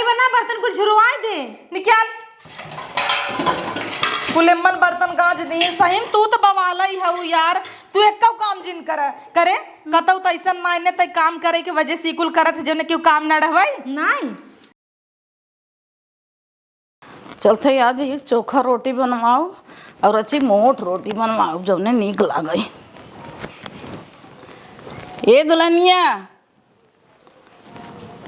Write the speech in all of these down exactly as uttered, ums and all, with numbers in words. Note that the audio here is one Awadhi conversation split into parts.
बना बर्तन कुल झुरवाए दे। निकाल। कुल एम्मन बर्तन गाज दिए। सही में तू तो बवाला ही हऊ यार। तू एक्कौ काम जिन कर करे। कतौ तो ऐसा नाई ने तै काम करे के वजह से कुल करत है, जौने क्यों काम न रहवाई। नहीं। चलते आज एक चोखा रोटी बनवाओ और अच्छी मोट रोटी बनवाओ, जौने नीक लागे। ए दुल्हनिया,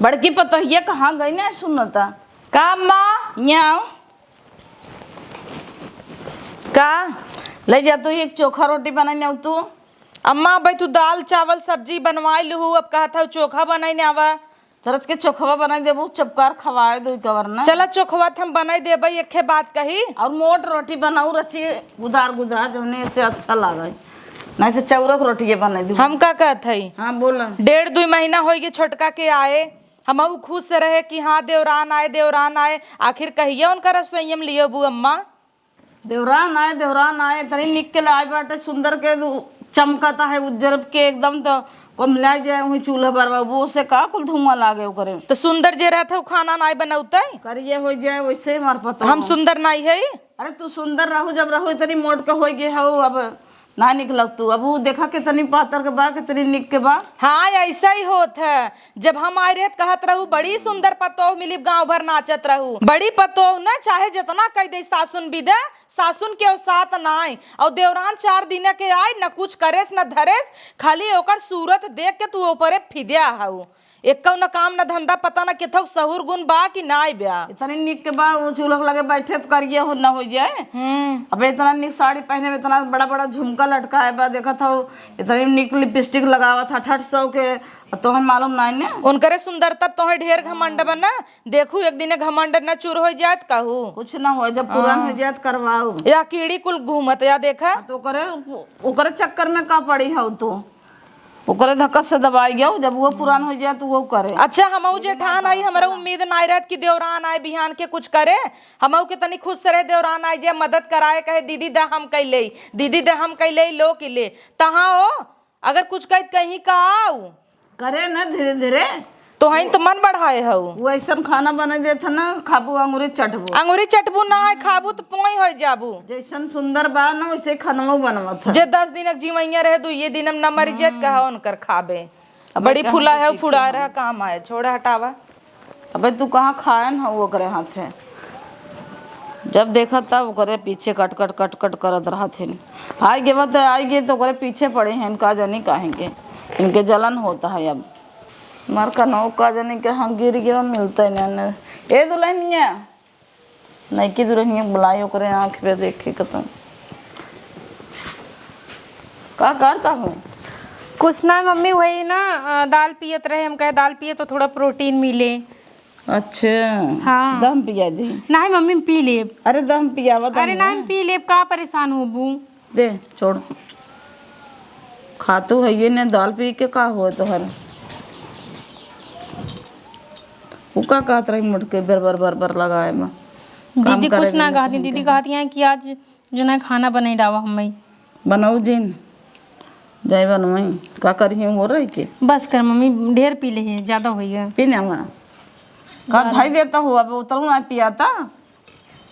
बड़की पतोहिया कहाँ गई ना सुनता? का अम्मा? यहाँ आओ। का? ले जा तू एक चोखा रोटी बनाई ना तू। अम्मा, भाई तू दाल चावल सब्जी बनवाई लूहू, अब कहत हऊ चोखा बनाई ना आवा। तरस के चोखवा बनाई देबू, चपकार खवाए दो कवर ना। चला चोखवा त हम बनाई देबई, एके बात कही। और मोट रोटी बनाऊ रची, गुदार गुदार, जौने से अच्छा लागे, नहीं तो चौरक रोटिए बनाई दू। हम का कहत हई? हाँ, बोला। डेढ़ दुई महीना होई गए छोटका के आए, हमहू खुश रहे कि हाँ देवरान आए, देवरान आए। आखिर कहिए उनका रसोई में लियो बू अम्मा? देवरान आए, देवरान आए, इतनी निक के लाए बाटे, सुंदर के दु-, चमकता है उज्जर के एकदम, तो को मिला जाए वही चूल्हा बरवा, वो से का कुल धुआं लागे ओकरे। तो सुंदर जे रहत है, उ खाना नाई बनौते? करिए हो जाए वैसे ही मार पता हम हो। सुंदर नाई है? अरे तू सुंदर रहू, जब रहू इतनी मोट के हो गए हो, अब ना निकलत तू। अब उ देखा कितनी पातर के बा, कितनी निक के बा। हाँ, ऐसा ही होत है। जब हम आए रहे त कहत रहू, "बड़ी सुंदर पतोह मिली," गाँव भर नाचत रहू। बड़ी पतोह न चाहे जितना कह दे सासुन बिदे, सासुन के औसात नाय। और देवरान चार दिन के आए, न कुछ करेस न धरेस, खाली ओकर सूरत देख के तू ऊपरे फिद्या हऊ। एक्कौ न काम न धंधा, पता न केथौ सहूर गुण बा कि नाय बा। इतनी निक के बा, वो चूल्हा के लगे बैठे त करिए हो न हो जाए। हम्म। अब इतना निक साड़ी पहने में, इतना बड़ा बड़ा झुमका लटकाए बा, देखत हौ, इतनी निक लिपस्टिक लगावत हठ हठ सौ के, तोहन मालूम नाय ने। उनकरे सुंदरता तोहे ढेर घमंड बा ना, देखू एक दिने घमंड न चूर हो जात कहू। कुछ ना हो, जब पुरान हाँ। हो जात करवाऊ। या कीड़ी कुल घूमत या देखा। तो ओकरे, ओकरे चक्कर में का पड़ी हौ तू? ओकरे धक्का से दबाई गयो, जब वो पुरान हो जाए तो वो करे। अच्छा, हमहू जेठान आई, हमरा उम्मीद नाय रहत कि देवरान आए बिहान के कुछ करे। हमहू के तनी खुश से रहे, देवरान आए जे मदद कराए, कहे, "दीदी द हम कैले, दीदी द हम कैले, लो कि ले।" तहाँ ओ, अगर कुछ कहित कहीं का आऊ। करे न धीरे धीरे। तोहइन त मन बढ़ाए हऊ। वो ऐसन खाना बना देत है ना, खाबू अंगूरी चटबू। अंगूरी चटबू ना है, खाबू त पोई हो जाबू। जैसन सुंदर बा ना, वैसे खानवा बनवत है। जे दस दिन क जीवैया रहे, दुइये दिन में न मर जात, हम्म। कहा उनकर खाबे। अब बड़ी बड़का फुला हमके है, ठीक फुला है। रहा, काम आए, छोड़ा, हटावा। अबे तू कहाँ खायन हो ओकरे हाथे? जब देखा तब ओकरे पीछे कट कट कट कट करत रहत हिन। आइ गेबा त आइ गे त ओकरे पीछे पड़े हैं, का जानी काहे के। इनके जलन होता है अब। मार कनौ का जानी के हाँ गिर गयो, मिलते नहीं ने। ए दुल्हनिया, नइकी दुल्हनिया के बुलाई, ओकरे आँख पे देखे के तुम। का करता हूँ? कुछ ना मम्मी, वही ना, अ, दाल पियत रहे, हम कहे दाल पिए तो थोड़ा प्रोटीन मिले। अच्छा। हाँ। दम पिया दी। नहीं मम्मी, हम पी लेब। अरे दम पियावा, दम अरे ना। नहीं, हम पी लेब, का परेशान होबू? दे, छोड़। खातू है ये ने, दाल पी के का हुआ तोहर? उ का कहत रही मुड़ के बर बर बर बर लगाए में? काम दीदी करे कुछ ना में कहती, नहीं दीदी कहती हैं कि आज जो ना खाना बनाई डावा हमें। बनाऊ जिन, जाए बनवाई। का करी हो रही के? बस कर मम्मी, ढेर पी ले है, ज्यादा हो गया। पी ना हमारा। का धाई देता हूँ, अब उतरू ना पियाता।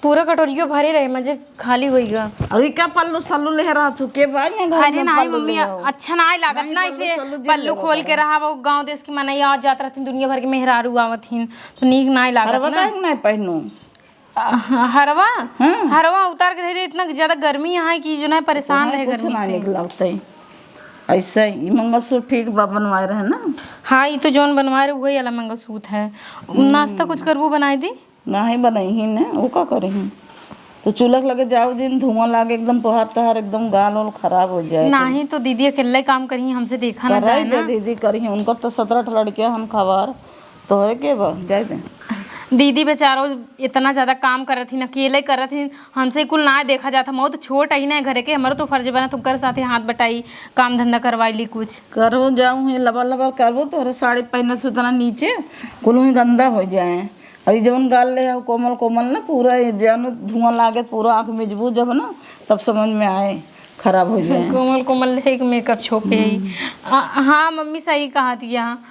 पूरा कटोरियो भरे रहे, मजे खाली होई गा। अरे का पल्लू सल्लू ले रहा तू के बा यहाँ घर अरे में नहीं पल्लू मम्मी, ले आओ। अच्छा ना लागत नहीं, ना पल्लू इसे सल्लू जी पल्लू ले खोल के रहा। रहा, वो गांव देश की मनई आवत जात रहती, दुनिया भर के मेहरारू आवत हिन, तो नीक ना लागत हरवा ना। काहे के नहीं पहनू? अ, हरवा? हाँ। हरवा उतार के धर दे, इतना ज्यादा गर्मी यहाँ है कि जो ना परेशान तोहरे रहे कुछ गर्मी ना से। निक लगते। ऐसे ही मंगलसूत्र ठीक बा बनवाए रहे ना। हाँ, ये तो जौन बनवाए रहे वही वाला मंगलसूत्र है। हम्म। नाश्ता कुछ करबू बनाई दी? नाही बनइही ने, वो का करिही? तो चूल्हा के लगे जाओ जिन, धुआं लागे एकदम, तोहार तोहार एकदम गाल वाल खराब हो जाए। नाही तो दीदी अकेले काम करिही, हमसे देखा ना कराई जाए दे ना। दीदी करिही, उनकर तो सत्रह ठो लड़कियां हन खवार, तोहरे के बा, जाए दे। दीदी बेचारो इतना ज्यादा काम करत ही, अकेले करत ही, हमसे कुल ना देखा जात। हम तो छोट ही ना घरे के, हमारो तो फर्ज बना तुमकर साथे हाथ बटाई, काम धंधा करवाई ली कुछ। करो जाओ ही लबर लबर करबो, तोहरे साड़ी पहने से उतना नीचे कुल ही गंदा हो जाए। अभी जवन गाल ले आओ कोमल कोमल ना, पूरा ये जानो धुआं लागे, पूरा आँख मिजबू जब ना, तब समझ में आए खराब हो जाए। कोमल कोमल ले एक मेकअप छोपे है। हम्म। आ, हाँ मम्मी सही कहा थी यहाँ।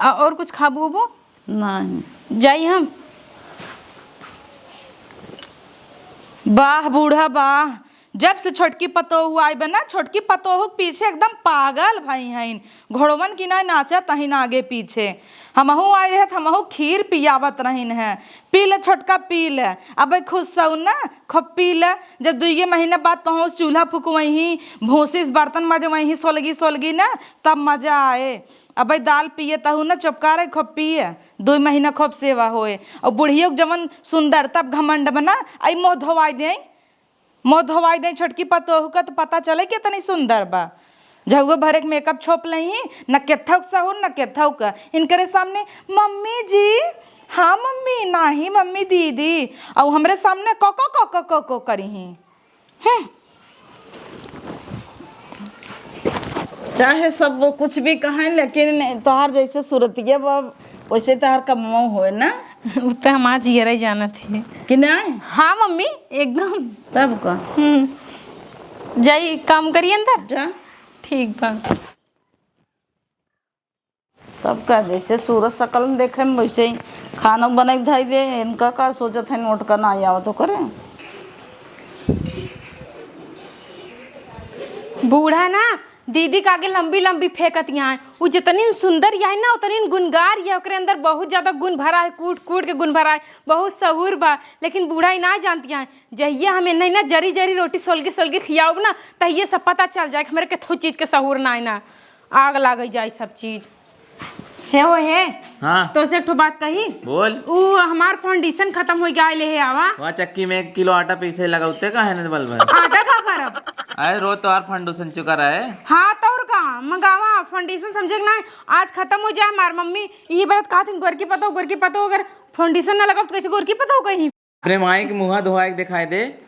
आ, और कुछ खाबू उबू? नहीं। जाई हम। वाह बूढ़ा वाह, जब से छोटकी पतोहू आई बा ना, छोटकी पतोहू के पीछे एकदम पागल भई हईन। घोड़वन की नाई नाचत हईन आगे पीछे। हमहू आई रहे त हमहू खीर पियावत रहीन है, "पी ले छोटका, पी ले।" अबे खुश सऊ ना, खूब पी ले। जब दुइये महीना बाद तोहू चूल्हा फुकवही, भूसी से बर्तन मजवही, सोलगी सोलगी ना, तब मजा आए। अबे दाल पिए तहू ना, चुपका रहे, खूब पिए। दुइ महीना खूब सेवा होए। और बुढ़ियो के जवन सुंदरता घमंड बा ना, आई मुँह धोवाई देई। मुँह धोवाई देई छोटकी पतोहू का, त पता चले कितनी सुंदर बा। झउआ भरे के मेकअप छोप लेही, न केथऊ के सहूर, न केथऊ का। इनकरे सामने, "मम्मी जी, हाँ मम्मी, नाही मम्मी दीदी," और हमरे सामने को, को, को, को, को, को करिही। हम्म। चाहे सब वो कुछ भी कहें, लेकिन तोहार जैसे सूरतिया बा, वैसे तोहार कमवा होए ना। उ त हमार जियरा जानत है। कि नाई? हाँ मम्मी, एकदम। तब का? हम्म। जाई काम करी अंदर। जा। ठीक बा। तब का, जैसे सूरत सकल में देखे में वैसे ही खाना बने के धई दे। इनका का सोचत है, नोट का ना आवत ओकरे। बूढ़ा ना दीदी के आगे लंबी लंबी फेंकत यहाँ। उ जितनी सुंदर यहाँ ना, उतनी गुनगार ये। ओकरे अंदर बहुत ज्यादा गुन भरा है, कूट कूट के गुन भरा है, बहुत सहूर बा। लेकिन बूढ़ा ही ना जानती हैं, जहिया हमें नहीं ना जरी जरी रोटी सोलगे सोलगे खियाओ ना, तहिए सब पता चल जाए कि हमरे केथो चीज के सहूर ना है ना। आग लागे जाए सब चीज। हे हो हे। हाँ। तोसे एक ठो बात कही। बोल। उ हमार फाउंडेशन खत्म हो गया, ले हे आवा। वहाँ चक्की में एक किलो आटा पीसे लगा, उत्ते का है ना बल भर। आटा का करब? अरे रोज तो यार फाउंडेशन चुका रहे। हाँ तो और का, मंगावा फाउंडेशन, समझे कि ना? आज खत्म हो जाए हमार। मम्मी यही बरत कहत हिन, "गोरकी पतो, गोरकी पतो, अगर फाउंडेशन ना लगाओ तो कैसे गोरकी पतो कहीं?" अपने माई के मुँहा धोआ के दिखाई दे।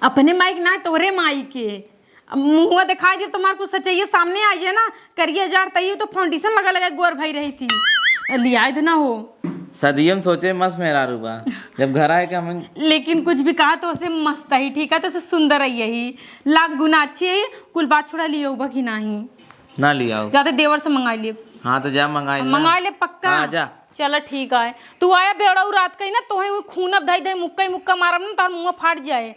अपने माई के ना, तोरे माई के। अब मुँहा दिखाई दे, तुम्हार कुछ सच्चाई सामने आई है ना, करिया जार तई तो फाउंडेशन लगा लगा गोर भई रही थी। लियाए दे ना हो। सदियम सोचे मस्त मेहरारू बा, जब घर आए के हम। लेकिन कुछ भी कहा तो उसे मस्त ही ठीक है, तो उसे सुंदर ही यही, लाख गुना अच्छी है। कुल बात छोड़ा, लियो बा कि नाही? ना लियाओ। जाते देवर से मंगाई ले। हाँ, तो जा मंगाई ले। मंगाई ले पक्का। हाँ, जा। चला ठीक है। तू आया बेड़ऊ रात कहीं ना, तोहे उ खून अब धई धई मुक्का ही मुक्का मारब ना, तोहर मुँह फाट जाए।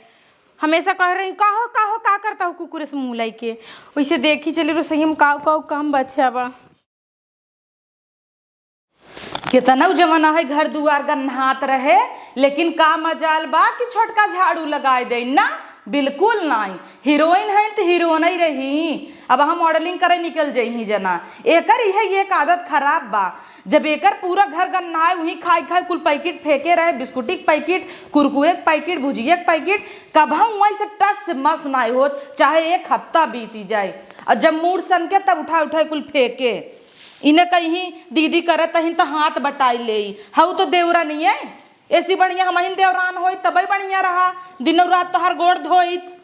हमेशा कह रही, "का हो, का हो, का करता हो कुकुर से मुँह लाई के?" वैसे देखी चली रसोई में का, का काम बचा बा। केतना उ जमाना है घर दुआर गन्हात रहे, लेकिन का मजाल बा कि छोटका झाड़ू लगाए दे ना? बिल्कुल नाई। हीरोइन है त हीरोइन ही रही। अब हम मॉडलिंग करे निकल जइही जना। एकर इहे एक आदत खराब बा। जब एकर पूरा घर गन्हाए, उही खाए खाए कुल पैकेट फेंके रहे, बिस्कुटी के पैकेट, कुरकुरे के पैकेट, भुजिया के पैकेट, कबहूँ वहीं से टस से मस नाई होत, चाहे एक हफ्ता बीती जाए। और जब मूड सनके तब उठाए उठाए कुल फेंके। इने कहीं दीदी करत हईन त हाथ बटाई लेई। हऊ तो देवरा नहीं है, ऐसी बढ़िया हमहिन देवरान होई तबई बढ़िया रहा, दिनों रात तोहार गोड़ धोइत।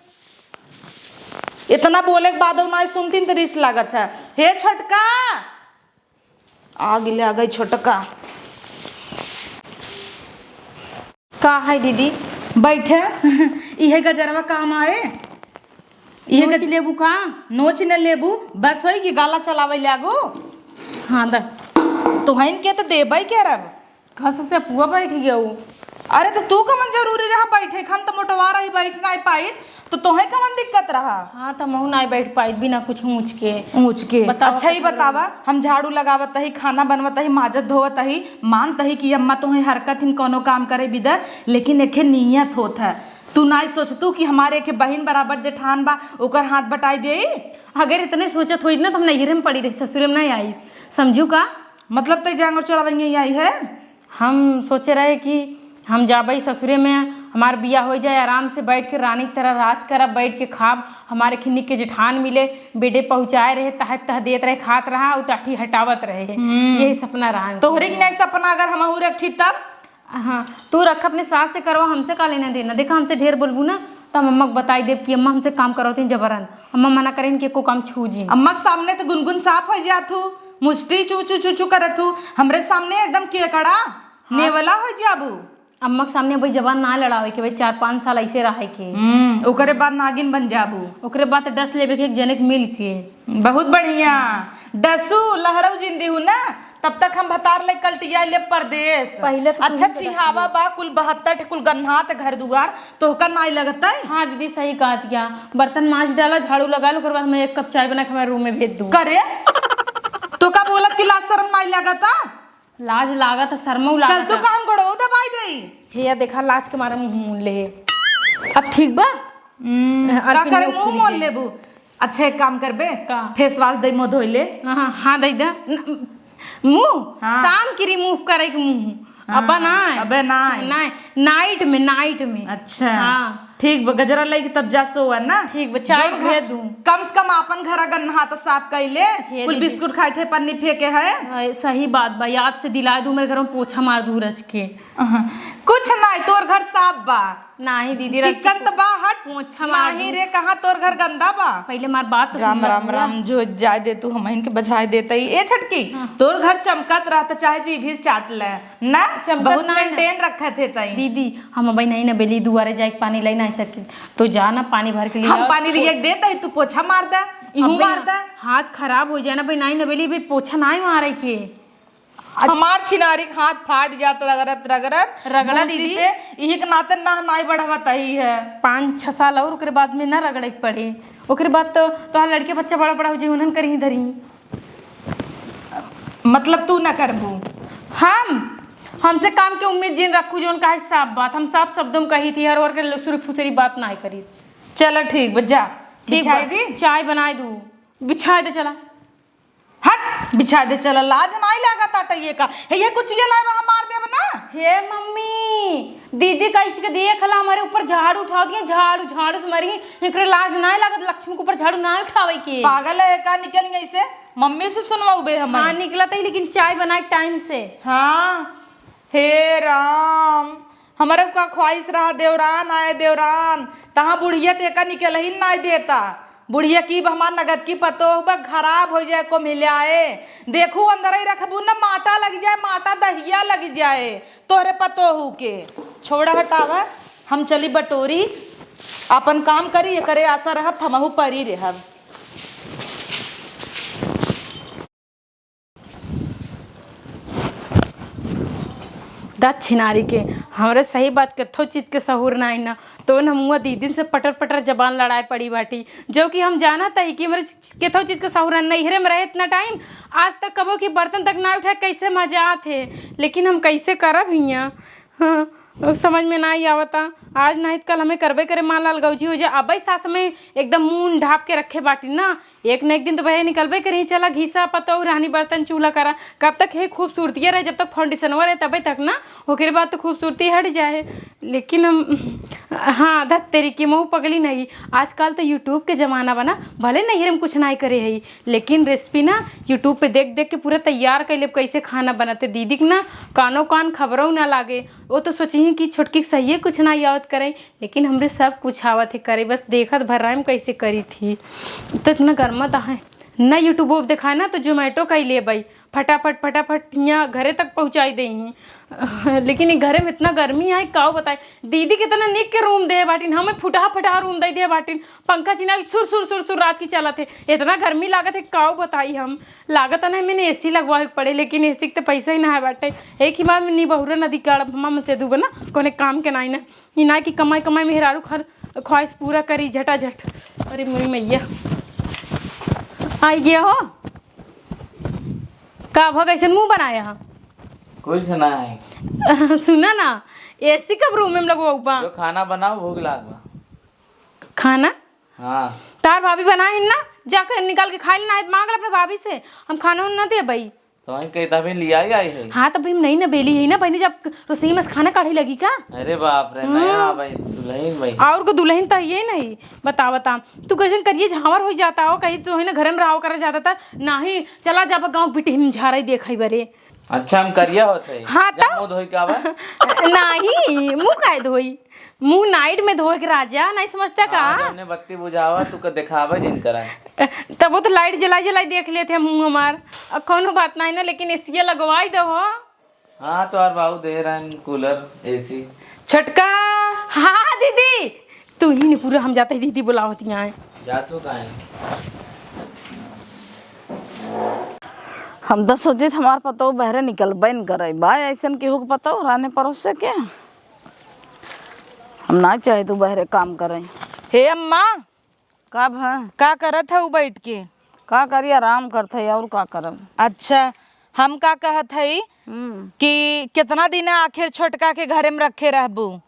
इतना बोले के बादो नाई सुनतीन त रिस लागत है। हे छोटका, आ गिले, आ गई छोटका। का है दीदी? बैठे। इहे गजरवा काम आए। इहे नोच गज- लेबू का? नोच न लेबू, बस होई कि गाला चलावे लागू। हाँ, द। तोहन के त देबै के रब। घस से पुआ बैठ गया उ। अरे, त तू कमन जरूरी रहा बैठे? हम त मोटवा रही, बैठ नाई पाइत, त तोहे कमन दिक्कत रहा? हाँ, त महू नाई बैठ पाइत बिना कुछ ऊँच के। ऊँच के। बतावा अच्छा, ई बतावा, हम झाड़ू लगावत ही, खाना बनवत ही, माजत धोवत ही, मानत ही कि अम्मा तोहे हरकत हिन कौनो काम करे बिदा, लेकिन एखे नियत होत है। तू नाई सोचतू कि हमारे एखे बहिन बराबर जेठान बा, ओकर हाथ बटाई देई? अगर इतने सोचत होइत ना, त हम नैहरे में पड़ी रही, ससुरे में नाई आई। समझू का? मतलब, तै जांगर चोरावे आई है? हम सोचे रहे कि हम जाबई ससुरे में, हमार बियाह हो जाए, आराम से बैठ के रानी की तरह राज करब, बैठ के खाब, हमारे खिन्नी के जेठान मिले, बेडे पहुँचाए रहे, तह तह देत रहे, खात रहा, और टाठी हटावत रहे। हम्म। यही सपना रहा। तोहरे की नहीं सपना अगर हमहू रखी तब? हाँ, तू रख अपने सास से करवा, हमसे का लेना देना। देखा, हमसे ढेर बोलबू ना, तो हम अम्मा के बताई देब कि अम्मा हमसे काम करवती जबरन। अम्मा मना करें कि एको काम छू जी। अम्मा के सामने तो गुनगुन साफ हो जात हूँ, मुस्टी चू चू चू चू करत हूँ, हमरे सामने एकदम केकड़ा, हाँ। नेवला हो जाबू। अम्मा के सामने भाई जबान ना लड़ावे के, भाई चार पाँच साल ऐसे रहे के। हम्म, ओकरे बाद नागिन बन जाबू। ओकरे बाद डस लेबे के एक जने के मिल के। बहुत बढ़िया। डसू लहरऊ जिंदी हूँ ना, तब तक हम भतार ले कलटिया ले परदेस। पहिले तो अच्छा तुही चिहावा बा, कुल बहत्तर ठे, कुल गन्हात घर दुआर, तोहका नाई लगत है? हाँ दीदी, सही कहत या। बर्तन माज डाला, झाड़ू लगा लो, ओकर बाद हमें एक कप चाय बना के हमारे रूम में भेज दू। करे, तो का बोलत कि लाज शरम नाई लगत आ? लाज लागत है, शर्मऊ चल लागत तू है। का हम गोड़वो दबाई देई। हे या देखा, लाज के मारे मुंह मून ले हे। अब ठीक बा? हम्म, अब का फिर करे मुंह मुंह खुल मोल के। लेबू? अच्छा, एक काम करबे, का? फेस वाश दे, मुंह धोई ले। हाँ, हाँ, हाँ, दे दे। न-, मुंह? हाँ। शाम की रिमूव करे के मुंह। हाँ, अबे नाय। अबे नाय। नाय, नाइट में, नाइट में। अच्छा। हाँ। ठीक बा, गजरा लइके तब जा सोवा ना। ठीक बा, चाय जौन घर, भेज दूँ। कम से कम आपन घर अगर नहा तो साफ कइले, हे कुल दीदी। बिस्कुट खाए थे, पन्नी फेंके है। हाँ, सही बात बा, याद से दिलाए दू, मेरे घर में पोछा मार दू रच के। अहाँ, कुछ नाय, तोर घर साफ बा। नाही दीदी, रच के चिकन त बा, हट। पोछा मार नाही दू। रे, कहाँ तोर घर गंदा बा? पहिले हमार बात तो राम, सुन ले राम, पूरा। राम, जो जाए दे तू, हमहिन के बझाए देतई। ए छटकी, हाँ। तोर घर चमकत रहत, चाहे जीभी से चाट ले। ना, चमकत बहुत ना है ना। मेंटेन रखत है तई। दीदी, हम अबे नहीं ना बेली दुआरे जाए के पानी लाई नहीं सकी, तो जा ना पानी भर के लिए हम आओ, पानी लिए पोछ- देत है, तू पोछा मार दे, इहू अबे मार ना, दे। हाथ खराब हो जाए ना, अबे नहीं ना बेली, अबे पोछा नहीं मारे के। हमार छिनारी के हाथ फाट जात रगड़त रगड़त रगड़ा भूसी दीदी। पे, इही के नाते ना नहीं बढ़वत ही है। पाँच छह साल और ओकरे बाद में ना रगड़े के पड़े, ओकरे बाद तो तोहार लड़के बच्चा बड़ा बड़ा हो जाए, उन्हन करही धरही। मतलब तू ना करबू? हम, हमसे काम के उम्मीद जिन रखू, जौन काहे साफ बात, हम साफ शब्दों में कही थी, हर ओर के लुसुरी फुसुरी बात ना करी। चलो ठीक बा, जा। ठीक बिछाई बा। दी? चाय बनाए दू, बिछाए दे चला। हट, बिछाए दे चला, लाज नाई लागत आटा ये का। हे, ये कुछ ये लाए हम मार देब ना। हे मम्मी, दीदी कह के देख ला, हमारे ऊपर झाड़ू उठाओ दिए, झाड़ू, झाड़ू से मारी, एकरे लाज नाई लागत, लक्ष्मी के ऊपर झाड़ू नाई उठावे के। पागल है का, निकल गई से? मम्मी से सुनवाऊ बे हम। हाँ, निकलत ही, लेकिन चाय बनाए टाइम से। हाँ, हे राम, हमरे का ख्वाहिश रहा, देवरान आए, देवरान, तहाँ बुढ़िया ते का निकल ही नाई देता। बुढ़िया की हमार नगद की पतोह बा, खराब हो जाए को मिलाए। देखू, अंदर ही रखबू न, माटा लग जाए, माटा दहिया लग जाए तोहरे पतोहू के। छोड़ा हटावा, हम चली बटोरी, आपन काम करी, एकरे आशा रहब, हमहू परी रहब। दक्षिणारी के, हमरे सही बात केथो चीज के सहूर ना है ना, तो न मुआ दीदिन से पटर पटर जबान लड़ाए पड़ी बाटी, जो कि हम जानत ही कि हमरे केथो चीज के सहूर ना, नैहरे में रहे इतना टाइम, आज तक कबो कि बर्तन तक ना उठाए, कैसे मजा आत है, लेकिन हम कैसे करब हियाँ? हाँ, अब समझ में ना ही आवता। आज नहीं तो कल हमें करबे करे, मान लाल गौजी हो जाए। अबे सास में एकदम मुंह ढाप के रखे बाटी ना, एक न एक दिन तो बहरे निकलबे करी। चला घीसा पतौ, रानी बर्तन चूल्हा करा, कब तक है खूबसूरतिया रहे? जब तक फाउंडेशनवा रहे तबे तक ना, ओकरे बाद तो खूबसूरती हट जाए। लेकिन हम, हाँ, धत तेरी की महू पगली नहीं। आजकल तो YouTube के जमाना बा ना, भले नैहरे में कुछ नहीं करे है, लेकिन रेसिपी ना YouTube पे देख देख के पूरा तैयार कर लेब, कैसे खाना बनाते। दीदी के ना कानो कान खबरों ना लागे, वो तो सोची कि छोटकी के सहिए कुछ ना आवत करे, लेकिन हमरे सब कुछ आवत है करे, बस देखत भर रहे हम कैसे करी थी। तो इतना गर्मा तो है ना, YouTube वो दिखाए ना तो Zomato का ही लेबै, फटाफट फटाफट हियाँ घरे तक पहुँचाई दे ही। लेकिन ई घरे में इतना गर्मी है, काऊ बताए। दीदी कितना निक के रूम दे बाटिन, हमें फुटहा फटहा रूम दे दे बाटिन, पंखा चिना के सुर सुर सुर सुर रात की चलत है। इतना गर्मी लागत है, काऊ बताई हम। लागत है ना, मैंने एसी लगवाए के पड़े, लेकिन एसी के तो पैसा ही ना है बाटे। एक ही बार में नी बहुरा नदी काढ़ब, हम से दूबे ना, कोने काम के नाई ना। ई ना कि कमाई कमाई मेहरारू खर ख्वाहिश पूरा करी झटाझट। अरे मोरी मैया, आई गया हो। का भा, कैसन मुंह बनाया है? कुछ ना है। सुना ना, एसी कब रूम में लगवाऊ बा? जो खाना बनाओ, भूख लाग बा। खाना? हाँ। तार भाभी बनाए है ना, जाकर निकाल के खा लेना, मांग ले अपने भाभी से, हम खाना ना देबई। तो वहीं कही तभी लिया ही आई है। हाँ, तभी हम नहीं ना बेली है ना बहनी, जब रसोई में से खाना काढ़े लगी का? अरे बाप रे, हाँ। नया भाई, दुल्हन भाई। और को दुल्हन तो ये नहीं, बता, बता। तू कैसन करिए झांवर हो जाता हो, कहीं तो है ना घर में रहो कर जाता था, नाही चला जाबा गाँव बिटिन झारे देखई बरे। अच्छा, हम करिया होत है। हाँ, जा तो? मुंह धोई के आवा। नाही, मुंह काहे धोई? मुंह नाइट में धोए के राजा, नहीं समझता का? आज हमने बत्ती बुझावा, तू का देखावे जिन करा। तब वो तो लाइट जलाई जलाई देख लेते हैं मुंह हमार। अब कौनो बात नहीं ना, लेकिन एसिया लगवाई दो हो। हाँ, तो यार बाबू दे रहे हैं कूलर, एसी। छोटका। हाँ, हाँ, दीदी। तू ही नहीं पूरा, हम जाते ही दीदी बुलावत यहाँ है। जा तू काहे? हम तो सोचित हमार पतोह बहरे निकलबे न करे, बा ऐसन केहू के पतोह रहने पड़ोसे के। हम ना चाहे तू बहरे काम करे। हे अम्मा, का भा? का करत हऊ बैठ के? का करी, आराम करत हई, और का करब? अच्छा, हम का कहत हई हम्म। कि कितना दिन आखिर छोटका के घरे में रखे रहबू?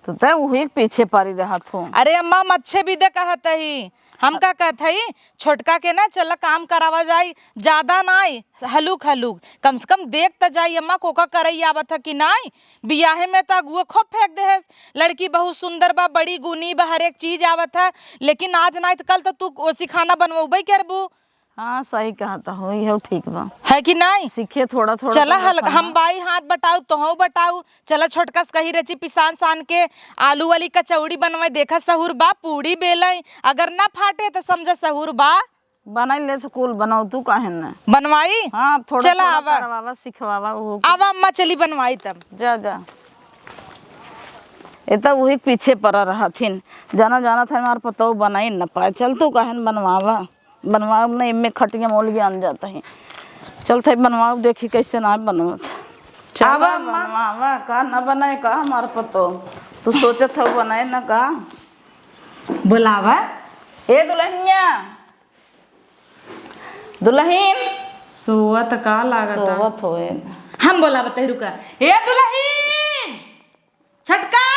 तो तै उही के पीछे पड़ी रहत हो। अरे अम्मा, हम अच्छे बिदे कहत हई। हम का कहत हई, छोटका के ना चल काम करावा जाई, ज्यादा नाई, हलुक हलुक, कम से कम देख त जाई अम्मा, कोका करई आवत ह कि नाई। बियाहे में त अगुआ खूब फेंक देहस, लड़की बहुत सुंदर बा, बड़ी गुनी बा, हर एक चीज आवत ह, लेकिन आज नाई त कल त तू ओसी खाना बनवबे करबू। हाँ, सही कहत हो, इहो ठीक बा। है कि नाई? सीखे थोड़ा थोड़ा चला तो हल-, खाना। हम बाई हाथ बटाऊ, तोहू बटाऊ। चला छोटका से कही रेची पिसान सान के आलू वाली कचौड़ी बनवाई, देखा सहूर बा, पूड़ी बेलाई, अगर ना फाटे त समझा सहूर बा। बनाई ले तो कुल बनाऊ, तू काहे न? बनवाई? हाँ, अब थोड़ा चला थोड़ा आवा। करवावा, सिखवावा, वो आवा अम्मा, चली बनवाई तब। जा, जा। ए त उही के पीछे पड़ा रहथिन। जाना, जाना था हमार पतोह बनाई न पाए। चल तू काहे न बनवावा। बनवाओ न, इम्मे खटिया मोल ज्ञान जाता है। चल थे बनवाओ, देखी कैसे ना बनवत। चल आवा अम्मा। बनवावा, का ना बनाए का हमार पतोह? तू सोचत हऊ बनाए ना का? बोलावा। ए दुल्हनिया, दुल्हन। सोवत का लागता? सोवत होए। हम बोलावा तही रुका। ए दुल्हन, छटका।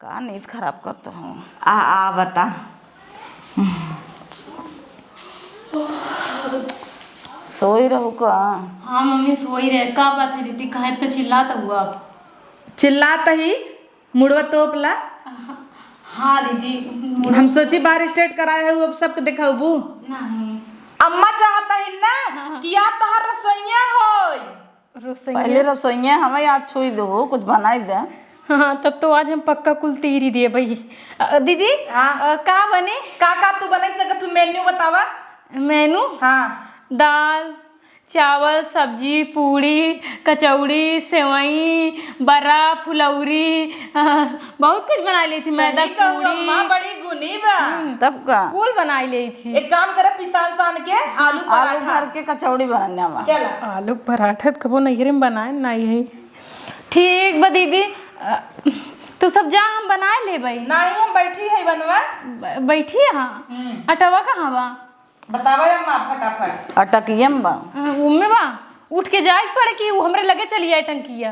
का नींद खराब करत हो? आ, आ बता। सोई रहू का? हाँ मम्मी, सोई रहे। का बात है दीदी, काहे इतना चिल्लात हुआ? चिल्लात ही, मुड़वा तोप ला। हाँ दीदी, मुड़वा हम सोची बार स्ट्रेट कराए है, अब सबके देखाउबू। नहीं। अम्मा चाहता ही ना हाँ, हाँ। कि आज तोहार रसोइया होई। रसोइया? पहले रसोइया हमें आज छुई दो, कुछ बनाई दे। हाँ, तब तो आज हम पक्का कुल तीर ही दिए भाई। अ, दीदी, हाँ। अ, का बने? का का तू बनाई सकत तू, मेन्यू बतावा। मेनू? हाँ। दाल, चावल, सब्जी, पूड़ी, कचौड़ी, सेवई, बरा, फुलौरी, अ, बहुत कुछ बनाई लेई थी। मैदा सही कहू, पूड़ी। अम्मा बड़ी गुनी बा। हम्म। तब का? कुल बनाई लेई थी। एक काम करे, पिसान सान के आलू आलू पराठा। भर के कचौड़ी बनावा। चला। आलू पराठा त कबो नैहरे में बनाए ना है। ठीक बा दीदी, अ, तू सब जा, हम बनाए लेबई। नाही, हम बैठी है बनवा। ब-, बैठी है, हाँ। हम्म। अटवा कहाँ बा? बतावा अम्मा फटाफट। अटकियम बा। अ, उम्मे बा। उठ के जाए के पड़े कि उ हमरे लगे चली आए टंकिया।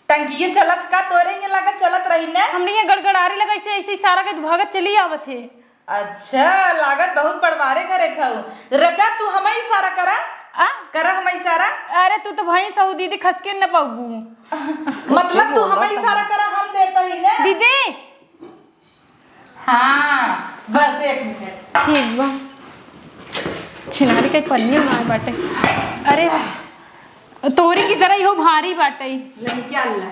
टंकिया चलत का तोरे ये लागत चलत रही ने? हमने ये गड़गड़ारी लगा, ऐसे, ऐसे इशारा के भागत चली आवत है। अच्छा, लागत बहुत बड़वारे घरे खाऊ। रका, तू हमें इशारा करा। आ? करा हमें इशारा। अरे, तू तो भैंस हऊ दीदी, खसके न पाऊबू। मतलब, तू हमें इशारा करा, हम देता ही ने। दीदी। हाँ, बस एक मिनट। ठीक बा। छिनारी के पन्नी ना बाटे। अरे, तोरी की तरह इहो भारी बाटे। लड़किया ला।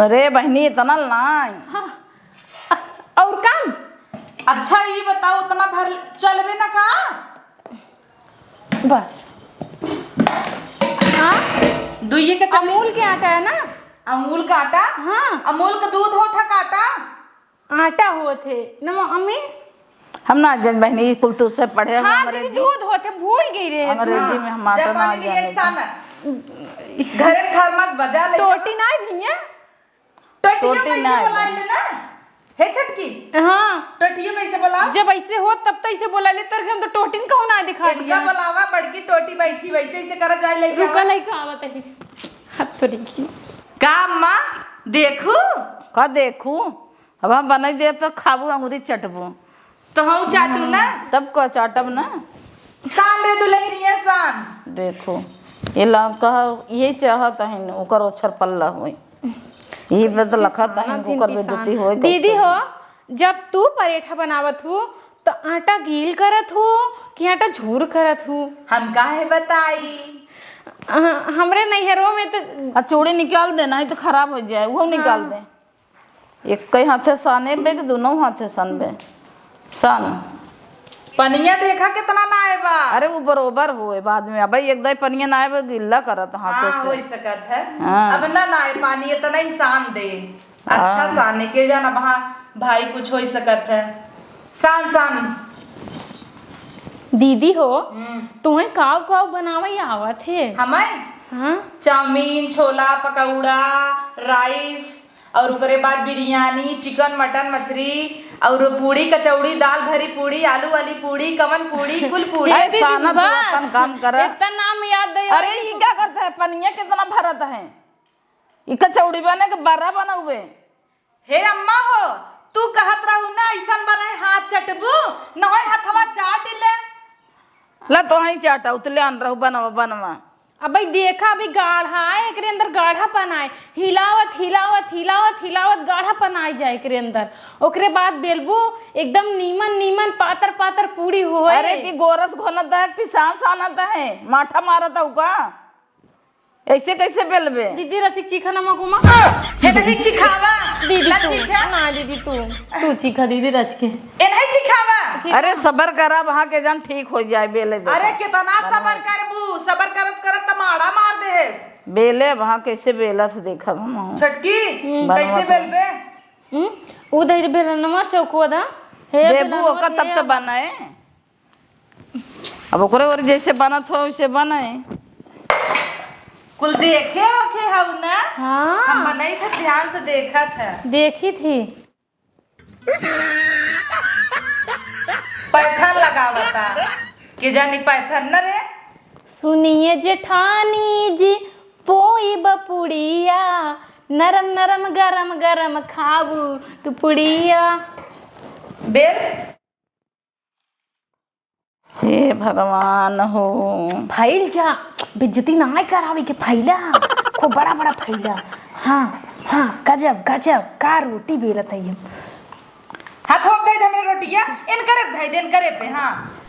अरे बहनी, इतना नाई। हाँ। अ-, और काम? अच्छा, ई बताओ, इतना भर चलबे ना का? बस। हाँ? दुइये के चल- अमूल के आटा है ना? अमूल का आटा? हाँ। अमूल का दूध होत है का आटा? आटा होत है ना मम्मी? हम ना जान बहनी, कुल तू से पढ़े हो हाँ, अंग्रेजी। दीदी, दूध होत है, भूल गई रे। अंग्रेजी में हम आटा ना जाने। घरे में थर्मस बजा ले। टोटी ना है भैया? टोटियो टोटी कैसे ना बोलाई है। ले ना? हे छटकी। हाँ। टोटियो कैसे बोला? जब ऐसे हो तब तो ऐसे बोला ले, तोर हम तो टोटिन कहूँ ना दिखा इनका दिया। बोलावा, बड़की टोटी बैठी वैसे ऐसे करा जाए लेके रुका आवा। लइका आवत है। हाथ तो देखी। का अम्मा? देखू? का देखू? अब हम बनाई दे तो खाबू, अंगुरी चटबू। तो हम चाटू ना? तब का चाटब ना? शान रे दुलहिनिया शान। देखो, ये ला कहा, ये चाहत हइन, ओकर ओछर पल्ला होई। ये बदलखत हइन, ओकर बेइज्जती होई दीदी कैसे? हो, जब तू परेठा बनावत हू, तो आटा गील करत हू कि आटा झूर करत हू? हम काहे बताई? अ, हमरे नैहरो में तो आ, चूड़ी निकाल दे, नहीं तो खराब हो जाए, वो निकाल हाँ। दे। एक कई हाथे साने बे कि दोनों हाथे सनबे? सन। पनिया देखा कितना ना आए बा। अरे वो बरोबर होए बाद में। अबे एक दाई पनिया ना आए बे, गिल्ला करत हाथे हाँ, से। हो सकत है। हाँ। अब ना ना आए पानी, इतना ही सान दे। अच्छा हाँ। साने के जाना वहाँ भाई कुछ हो सकत है। सान, सान। दीदी हो, हम्म। तुहें काव काव बनावइ आवत हे? हमें? हाँ। चाउमीन, छोला, पकौड़ा, राइस, और ओकरे बाद बिरयानी, चिकन, मटन, मछरी, और पूड़ी, कचौड़ी, दाल भरी पूड़ी, आलू वाली पूड़ी, कवन पूड़ी, कुल पूड़ी। ए, दीदी, साना, तू बस। अपन काम कर। इतना नाम याद दे। अरे, ई का करत है? पनिया कितना भरत है? ई कचौड़ी बने के बड़ा बनउबे? हे अम्मा हो, तू कहत रहू ना, ऐसन बने हाथ चटबू, नहय हथवा चाट ले। ला, तोहई चाटा, उतले आन रहू, बनवा, बनवा। अबे देखा, अभी गाढ़ा आए, एकरे अंदर गाढ़ापन आए, हिलावत, हिलावत, हिलावत, हिलावत गाढ़ापन आए जाए एकरे अंदर। ओकरे बाद बेलबू, एकदम नीमन, नीमन, पातर, पातर पूड़ी होए। अरे, ती गोरस घोनत है, पिसान सानत है, माठा मारत है का? ऐसे कैसे बेलबे? दीदी, रचिक चीखा ना मकुमा। हे नहीं चिखावा। दीदी, ला तू। चीखा। ना, दीदी, तू। तू चीखा, दीदी, रच के। ए नहीं चिखावा। अरे, सबर करा, वहाँ के जान ठीक हो जाए, बेले दे। अरे, कितना सबर करबू? सबर करत, करत त माड़ा मार देहेस। बेले, वहाँ कैसे बेलत देखब हम। छटकी, हम्म। कैसे बनवा तो। बेलबे? हम्म? उ धइर बेलनवा चौकवा दा। हे देबू बेलनवा ओका, तब दे तो अब। बनाए। अब ओकरे ओर जैसे बनत हो, वैसे बने। कुल देखे होखे हऊ ना? हाँ। हम बनई थे, ध्यान से देखत है। देखी थी। पैथर लगावता। के जानी पैथर न रे? सुनिए जेठानी जी, पोई बपुड़िया, नरम नरम गरम गरम खाबू तू पुड़िया। बेल। हे भगवान हो। फैल जा, बेइज्जती नाय करावे के, फैला। खूब बड़ा बड़ा फैला। हाँ, हाँ, गजब, गजब, का रोटी बेलत है हम। हाथ हो गई हमरे रोटिया, इनकरे धई दे, इनकरे पे, हाँ।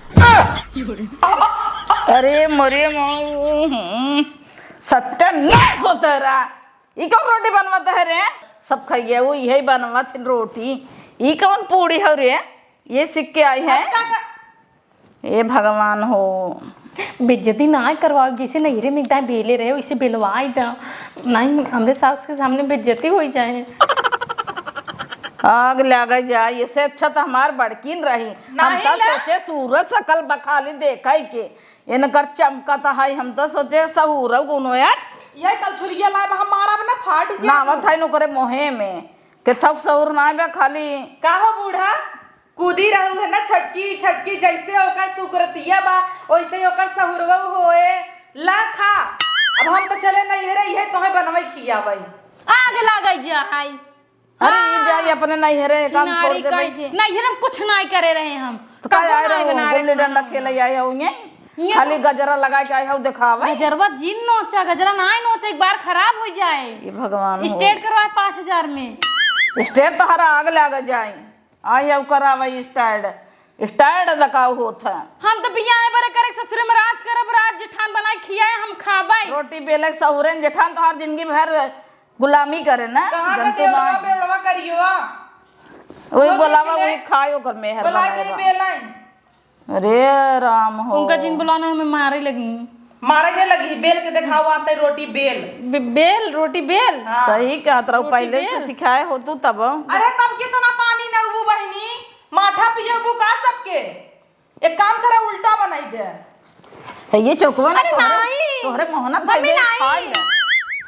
अरे मोरे माऊ, हम्म, सत्यानाश होता रहा। ई कौन रोटी बनवत है रे? सब खाइए, वो यही बनवत है रोटी। ई कौन पूड़ी हो रे? ये सीख के आई है? अब का कर- ए भगवान हो। बेइज्जती ना करवाओ, जैसे नैहरे में दाई बेले रहे, वैसे बेलवाई दा। नहीं, हमरे सास के सामने बेइज्जती हो जाए। आग लगे जाए, इससे अच्छा तो हमार बड़किन रही। हम नहीं तो ला। सोचे सूरज सकल बखाली देखा ही के। इनकर चमकत है, हम तो सोचे सहूर गुनो यार। यही कल छुरिया लाए, हम मारब ना, फाट जाए। नावत है नोकरे मोहे में, के थक सहूर ना बे खाली। का हो बूढ़ा, कूदी रहू है ना छटकी, छटकी जैसे ओकर सुकरतिया बा, वैसे ही ओकर सहुरवा होए। ला खा, अब हम तो चले नैहरे, इहे तोहे बनवई खियावई। आग लागई जा हाई। अरे, ई हाँ। जाई अपने नैहरे, काम छोड़ चिनारी देबै काई, की। नैहरे में कुछ नाई करे रहे हम। तो कब्बो का आए नाई रहू, बना रहे गुल्ली डंडा हम। खेले आए हो ये? ये खाली तो गजरा लगा के आए हो देखावे। गजरवा जिन नोचा, गजरा नाई नोचा, एक बार खराब हो जाए। ये भगवान हो। स्ट्रेट करवाए पाँच हजार में। स्ट्रेट तो हर आग लग जाए। आई हो करावे स्टाइल। स्टाइल दकाऊ होत है। हम तो बियाह बरे करे ससुरे में राज करब, राज जेठान बनाए खियाए हम खाबे। रोटी बेले सहुरे जेठान तो हर जिंदगी भर गुलामी करे ना, कहाँ का जनतु देवरवा ना। बेवड़वा करियो आ? वही बोल बोलावा, देख ले। वही खाए ओकर मेहर बोला बनाए के बा। बेलाई। अरे राम हो। उनका जिन बुलाना हमें मारे लगी। मारे के लगी, बेल के देखाओ आते रोटी बेल। बे-, बेल, रोटी बेल। हाँ। सही कहत रहू, रोटी पहले से बेल। सिखाए हो तू तब। अरे तब कितना पानी न उबू बहिनी, माठा पियबू का सबके? एक काम करे, उल्टा बनाई दे। है ये चौकवा ना अरे तोहरे, नहीं। तोहरे मोहना मम्मी दे नहीं। खाई ले।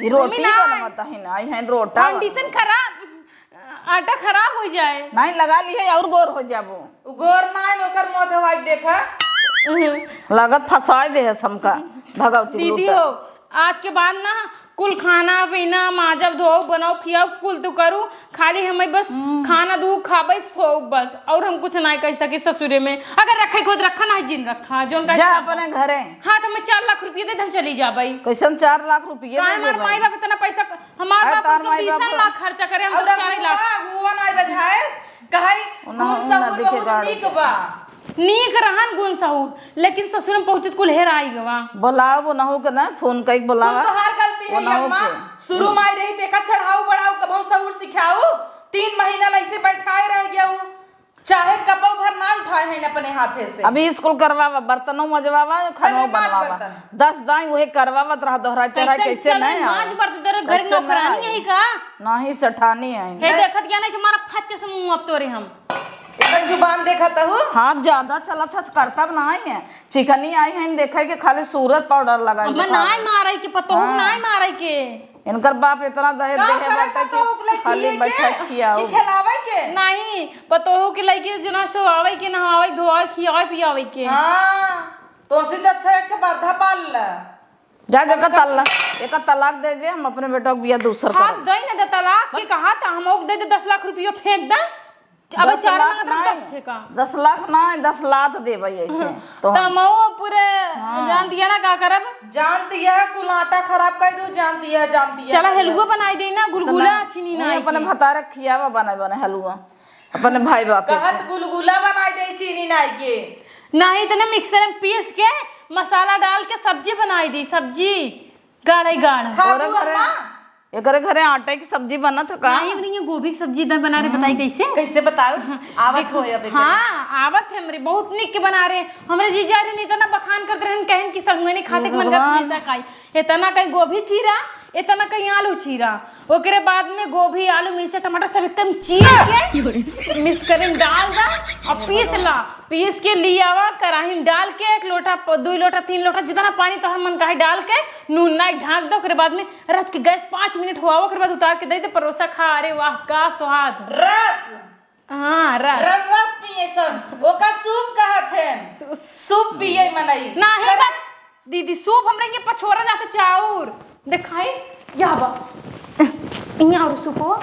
ये मम्मी रोटी नहीं। बनवत है ना, है रोटा condition बनवत। खराब, आटा खराब हो जाए। नहीं लगा ली है और गोर हो जाबो। उ गोर नहीं, ओकर मुंह धोवाई देखा। हम्म। लागत फंसाए दे है हमका, भगवती दीदी लूटा। हो, आज के बाद ना कुल खाना पीना, माजब, धोऊ, बनाऊ, खियाऊ, कुल तू करू, खाली हमें बस हम्म। खाना दू खाबे, सोऊ बस, और हम कुछ नहीं कह सकी ससुरे में। अगर रखे के हो तो रखा, नहीं जिन रखा, जोन का जा हिसाब बा। अपने घरे। हाँ, तो हमें चार लाख रुपये दे, हम चली जाबे। कैसन चार लाख रुपये काहे दे हमारे देबे? माई बाप इतना पैसा क-, हमारे अरे बाप तार कम से कम माई बाप बीस लाख खर्चा करे, हम अउर तो चार लाख। अगुआ, अगुआ नाई बझाएस, कहाई उन्हें गुण उन्हें सहूर दिखे बहुत गाड़ नीक के। बा। नीक रहन गुण सहूर, लेकिन ससुर में पहुंचत कुल हेराई गवा। बोलाओ वो नहु के ना, फोन कइके बोलावा। कुल तोहार गलती है वो नहु अम्मा। के। शुरू में आई रही, तेका चढ़ाऊ बढ़ाऊ, कभौ सहूर सिखाऊ, तीन महीना ला ऐसे बैठाए रह गया हूँ, चाहे कपौ भर ना उठाए हैं अपने हाथे से। अभी स्कूल करवावा, बर्तनों मजवावा, खानो चल, माज बनवावा। बर्तन। दस दाई वही करवावत रहा, दोहराते रहा, कैसे कैसे चल नहीं रही, आवे? माज बर्तन, तोरे घर कैसे नहीं नौकरानी आई? है का? नहीं, सेठानी है। हे देखत क्या नहीं, तुम्हारा फच्चे से मुंह अब तोरे हम। अपन जुबान देखत हूँ। हाथ ज्यादा चलत है, करतब नाहीं है। चिकनी आई है, देखे के खाली सूरत पाउडर लगाई अम्मा, देखावे। नाहीं मारे के, पतोहू के हाँ। नाहीं मारे के। इनकर बाप इतना दहेज का देहे करे बाटे कि पतोहू के लइके खाली लिए बैठा के खियाऊ। कि खिलावे के? नाहीं, पतोहू के लइके जना सोआवे के, नहावे, धोआवे, खियावे, पियावे के। हाँ, तो उससे अच्छा एक ठे बरधा पाल ला। जा, जा, एका तला-, एका तलाक दे दे, हम अपने बेटा को बिया दूसर हाँ, करब। दे ना दे तलाक के कहा था, हम ओक दे दे दस लाख रुपया फेंक दे। अब दस चार लाख मांगत रहे, नाहीं, दस फेंका। दस लाख नाहीं, दस लात देबे ऐसे। हाँ, तो हम तमो पूरे हाँ। जानती है ना का करब? जानती है, कुल आटा खराब कर दो, जानती है, जानती है। चला हलुआ बनाई दे ना, गुलगुला, तो ना, चीनी वही ना अपने के। भतारे खियावा बने बने हलुआ। अपने भाई बाप के। कहत गुलगुला बनाई दे चीनी नाई के। नाहीं तो ना मिक्सर में पीस के मसाला डाल के सब्जी बनाई दी, सब्जी गाढ़े गाढ़। खाबू तोरे घरे, अम्मा? एकरे घरे आटे की सब्जी बनत है का? नाहीं, हमरे यहाँ गोभी की सब्जी द-, बना रहे, बताई हम्म। कैसे? कैसे बताओ? हाँ, आवत देखो, हो अब एकरे। हाँ, आवत है हमरे, बहुत निक के बना रहे। हमरे जीजा रे नहीं तो ना बखान करते रहन, कहन कि सड़ुआ नहीं खाते हे के मन करत भगवान। हमेशा खाई। इतना कहीं गोभी चीरा, इतना कहीं आलू चीरा, ओकरे बाद में गोभी, आलू, मिर्चा, टमाटर सब एकदम चीर के मिक्सर में डाल दा और पीस ला। पीस के ले आवा, कढ़ाई में डाल के एक लोटा, प-, दुई लोटा, तीन लोटा, जितना पानी तोहर मन काहे डाल के नून नाई ढाक दे। ओकरे बाद में रच के गैस पाँच मिनट हुआ, ओकरे बाद उतार के दे दे, परोसा खा। अरे वाह, का स्वाद। रस। हाँ, रस। र-, रस पिए सब, ओका सूप कहत हैं। सू-, सूप पिए मनई। नाहीं कर- बा-, दीदी, सूप हमरे ये पछोरा जाते चाउर। देखाई, या बा। इहाँ और सूप हो।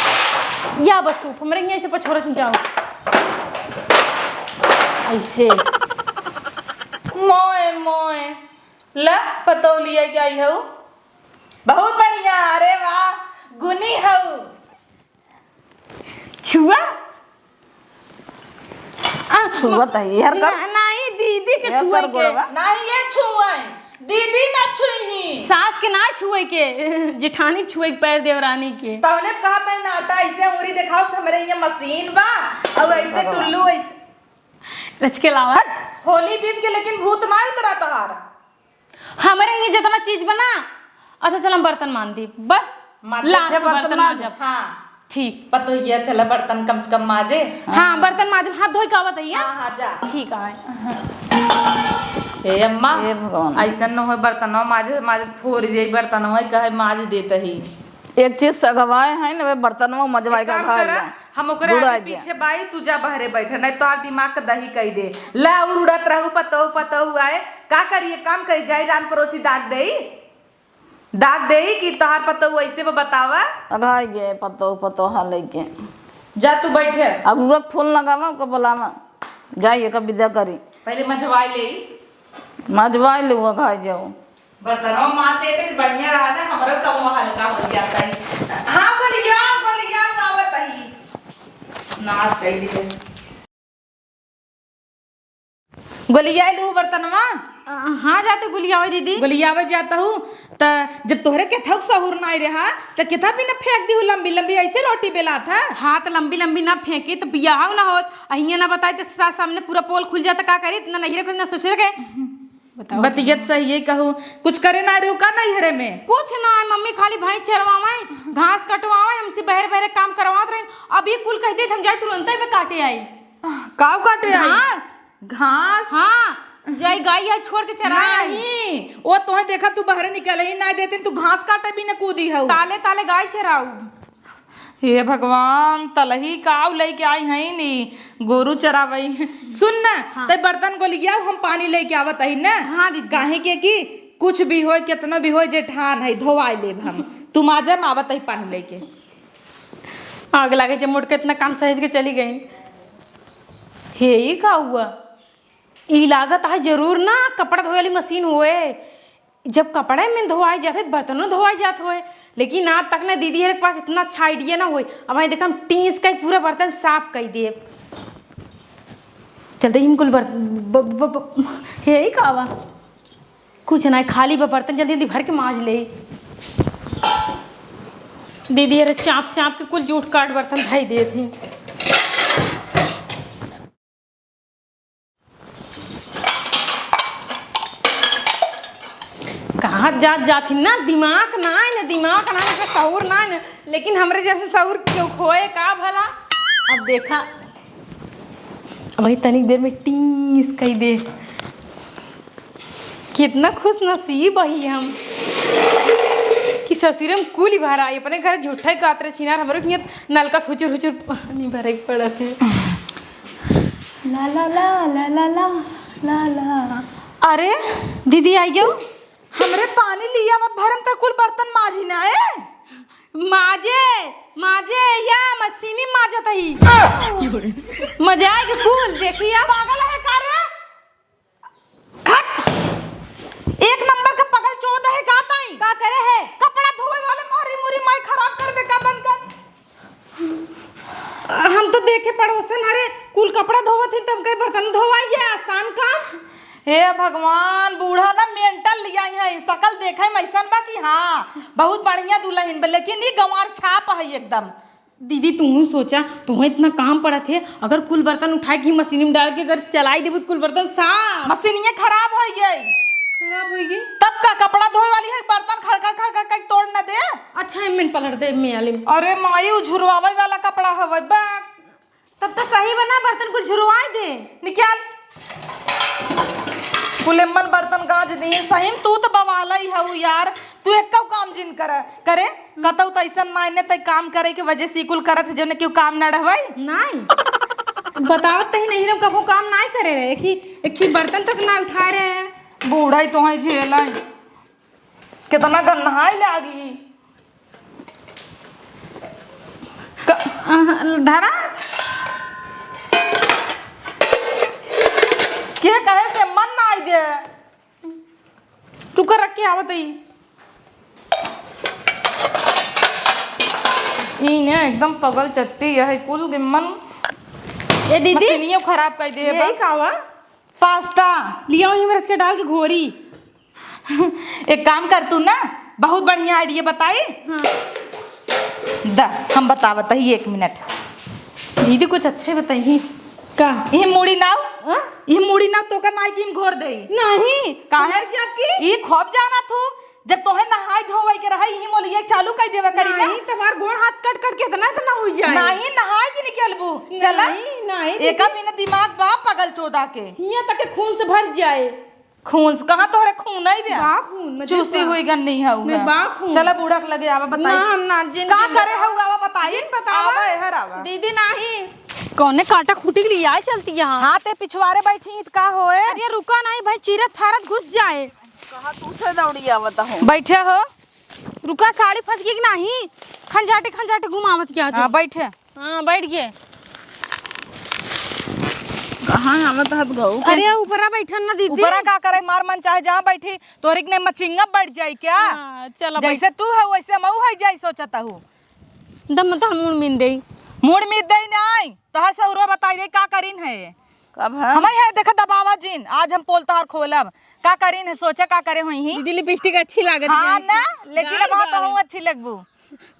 या बा सूप, हमरे ये ऐसे पछोरा से जाओ। ऐसे। मोए, मोए। ला, पतौलिया क्या आई हऊ? बहुत बढ़िया, अरे वाह, गुनी हऊ। छुआ? आ, छुआ त है, यार, कर। ना-, नाहीं, दीदी के यार, छुए कर के। गोड़वा। नाहीं, ये छुए। दीदी ना छुई ही। सास के ना छुए के, जेठानी के छुए के, पैर देवरानी के। तौने कहा तै ना, आटा ऐसे उंगली देखाओ, तो हमरे ये मशीन बा, और ऐसे भगवान। टुल्लू ऐसे। रच के लावा। हट। होली बीत के, लेकिन भूत ना उतरा तोहार। हमरे ही जितना चीज बना, अच्छा चल हम बर्तन मांज दी, बस मांज लास्ट दे, में बर्तन बर्तन मांज। मांजब। हाँ। ठीक। पतोहिया चला बर्तन कम से कम माजे। हाँ, बर्तन मांजब, हाथ धोई के आवत है। हाँ, हाँ, जा। ठीक है। हे अम्मा, हे भगवान। ऐसन न होए बर्तनवा माजे, माजे फोड़ दे बर्तनवा, कहे माज देत ही। एक चीज सगवाए हैं न, वे बर्तनवा मजवाए एक का काम घर करा, में। हम ओकरे बुड़ा आगे जा। पीछे बाई, तू जा बहरे बैठे, नहीं तोहार दिमाग के दही कई दे। ला उड़त रहू, पतोहू, पतोहू आए, का करी, एक काम करी, जाई रान परोसी दाग देई, दाग देई कि तोहार पतोहू ऐसे बा, बतावा। अघाई गे पतोहू, पतोहा लेके। जा तू बैठे। अगुआ के फोन लगावा, ओके बोलावा, जाई एका विदा करी। पहले मजवाई लेई। मजवाई ले, अघाई जाओ। बर्तनवा मार देते तो बढ़िया रहा ना, हमरो कमवा हल्का हो जाता है। हाँ, गोलिया, गोलिया, आवत ही। नाश कर दिए। गोलिया लू बर्तनवा। अ, हाँ, जाते गोलियावे दीदी। गोलियावे जाता हूँ, त जब तोहरे केथौ सहूर नाई रहा, त केथा भी न फेंक दी हूँ लंबी लंबी, ऐसे रोटी बेला था। हाँ, त लंबी लंबी ना फेंकी, त बियाह ना होत, अहिया ना बताई, त सास सामने पूरा पोल खुल जाता, का करी, इतना नहिरे के, ना ससुर के। बताओ। बतियत सही है कहू, कुछ करे ना रहू का नैहरे में? कुछ ना, मम्मी खाली भैंस चरवावे, घास कटवावे, हमसे बहरे बहरे काम करवात रही। अब ये कुल कह दे, हम जाए तुरंते में काटे आई। काव काटे आई? घास। घास? हाँ, जाई गाय या छोड़ के चरा आई। नहीं, वो तोहे देखा तू बहरे निकल ही ना देते, तू घास काटे भी न कूदी हऊ। ताले ताले गाय चराऊ। हे भगवान, तलही काव लेके आई हैं नी, गोरू चरावई। सुन ना, हाँ। तै बर्तन गोलियाव, हम पानी लेके आवत ही ना। हाँ दीदी। काहे के कि कुछ भी होय, केतनो भी होय, जेठान है, धोवाई लेब हम। तू माजे, हम आवत ही पानी लेके। आग लागे जब मोटका इतना काम सहेज के चली गई। हे, ई का हुआ? ई लागत है जरूर ना कपड़ा धोए वाली मशीन होए। जब कपड़े में धोआई जात है, बर्तनों धोआई जात होए, लेकिन आज तक ना दीदी हरे के पास इतना अच्छा idea ना होए। अब वहीं देखा, हम टीस का ही पूरा बर्तन साफ कर दिए। चलते ही हम कुल बर्त-, ब-, ब-, ब-, यही का बा? कुछ ना, खाली बा बर्तन, जल्दी जल्दी भर के माज ले। दीदी हरे चाप चाप के कुल जूठ काट बर्तन धई देत ही। कहाँ जात जात ही ना, दिमाग ना है ना, दिमाग ना है, सहूर ना है ना, लेकिन हमरे जैसे सहूर क्यों खोए का भला? अब देखा, अब भाई तनिक देर में टीस कई दे। कितना खुश नसीब हई हम कि ससुरे में कुल भर आई। अपने घर झूठा ही कातरे छिनार, हमरो के हियाँ नलका से हुचुर हुचुर पानी भरे के पड़त है। ला ला ला ला ला ला ला ला। अरे दीदी आई गयो। हमरे पानी लिया मत भरम त कुल बर्तन माजी ना ए। माजे, माजे या मशीनी माजत ही। मजाए के कुल देखिया। पागल है का रे? हट। एक नंबर का पगल चोद है का ताई? का करे है? कपड़ा धोए वाले मोरी मुरी माई खराब करबे का बनकर। हम तो देखे पड़ोसन, अरे कुल कपड़ा धोवत ही, त हम कहे बर्तन धोवाई जाए, आसान काम। हे भगवान, बूढ़ा ना मेंटल लिया है, शकल देखे में ऐसन बा कि हाँ, बहुत बढ़िया दुल्हन बा, लेकिन ई गंवार छाप है एकदम। दीदी, तू सोचा, तुहें इतना काम पड़त है, अगर कुल बर्तन उठाए के मशीन में डाल के अगर चलाई देबू, तो कुल बर्तन साफ। मशीनिये खराब हो गई। खराब हो गई? तब का, कपड़ा धोए वाली है, बर्तन खड़खड़ खड़खड़ कई तोड़ न दे। अच्छा, एमे पलट दे, एमे आले में। अरे माई, उ झुरवावे वाला कपड़ा हवे, बा। तब तो सही बना, बर्तन कुल झुरवाए दे। निकाल। कुल एमन बर्तन गाज दिए, सही में तू तो बवाला ही हऊ यार। तू एक्कौ काम जिन कर, करे, कतौ तो ऐसन मायने तय काम करे के वजह से कुल करत है, जौने क्यों काम न रहवई। नहीं। बतावत तही नहीं, हम कभो काम नहीं करे रहे, एक ही, एक ही बर्तन तक ना उठा रहे हैं। बूढ़ा ही तो है झेला ही। कितना गन्हाई लागी। क- अह, धरा। के कहे से मन ना आई दे। रुका, रख के आवत ही। ई ने एकदम पगल चट्टी यह कुल गिम्मन। ए दीदी। मशीनियों खराब कर दे यही बा। का हुआ? पास्ता। लिया वहीं में रच के डाल के घोरी। एक काम कर तू ना, बहुत बढ़िया आइडिया बताई। हाँ। द, हम बतावत ही एक मिनट। दीदी कुछ अच्छे बताई। का? ये मूड़ी नाव? हाँ? ये मूड़ी नाव तो का नाई की हम घोर दे। नहीं। काहे? जबकि ये खूब जाना थू, जब तोहे नहाई धोवे के रहे, यही मोलिये चालू कर देवे करी ना। नहीं, तुम्हार गोड़ हाथ कट कट के इतना इतना हो जाए। नहीं, नहाई की निकलबू। चला। नहीं, नहीं, एका दीदी। बिना दिमाग बा पगल चोदा के। हियां तक के खून से भर जाए। खून से? कहाँ तोहरे खून आई बे? बा खून, मैं चूसी देखा। हुई गन्नी है मैं उहे। बा खून। चला बूढ़ा के लगे आवा, बताई। ना, ना, जिन, का जिन करे बतावा। हऊ आवा, बताई। जिन बतावा। आवा, एहर आवा। दीदी नाही। कौने कांटा खूटी के लिए आए चलती यहाँ? हाँ, ते पिछवारे बैठी त का होए? अरे रुका नहीं भाई, चीरत फारत घुस जाए। कहाँ तू से दौड़ी आवत हो? बैठे हो। रुका, साड़ी फंस गई कि नाही? खंजाटे खंजाटे घुमावत क्या हाँ, तू? बैठे। हाँ, बैठ गए। कहाँ आवत हत गऊ के? अरे, ऊपरा बैठन ना दीदी। ऊपरा का करे, मार मन चाहे जहाँ बैठी, तोहरी के नहीं मचिंगा बैठ जाई क्या? हाँ, चलो बैठ। जैसे तू है वैसे मऊ है जाई सोचत हूँ। दम तो हम मुड़ मिन देई। मुड़ मिन देई नहीं, तोहर सहुरो बताई दे का करीन है। कब है? हमई है, देखा दबावा जिन, आज हम पोल तोहार खोलब। का करीन है, सोचा का करे होई ही? दीदी लिपस्टिक अच्छी लागत हाँ है। ना, लेकिन गाढ़ अब हाँ गाढ़। तोहू अच्छी लगबू।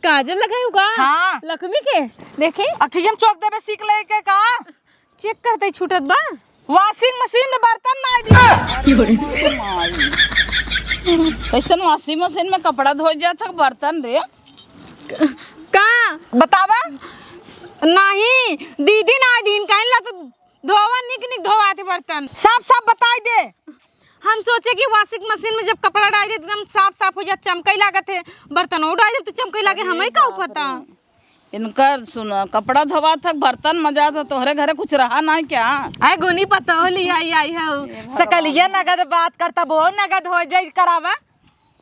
काजल लगाई का? हाँ। लक्ष्मी के? देखी। अखियम चौक देबे सीख ले के का? चेक करते छूटत बा। वॉशिंग मशीन में बर्तन ना दी। कैसन वॉशिंग मशीन में कपड़ा धोए जात है बर्तन रे? का? बतावा। नहीं, दीदी ना दीन कहीं ला तो धोवा निक निक धोवाते बर्तन। साफ साफ बताई दे। हम सोचे कि वॉशिंग मशीन में जब कपड़ा डाल दे एकदम साफ साफ हो जात, चमकई लागत है। बर्तन डाल दे तो चमकई लागे, हमें का पता। इनकर सुन, कपड़ा धोवा था, बर्तन मजा था, तोहरे घरे कुछ रहा ना है क्या? आए गुनी पतोह ली आई आई है, सकलिया नगद बात करता, वो नगद हो जाई करावा।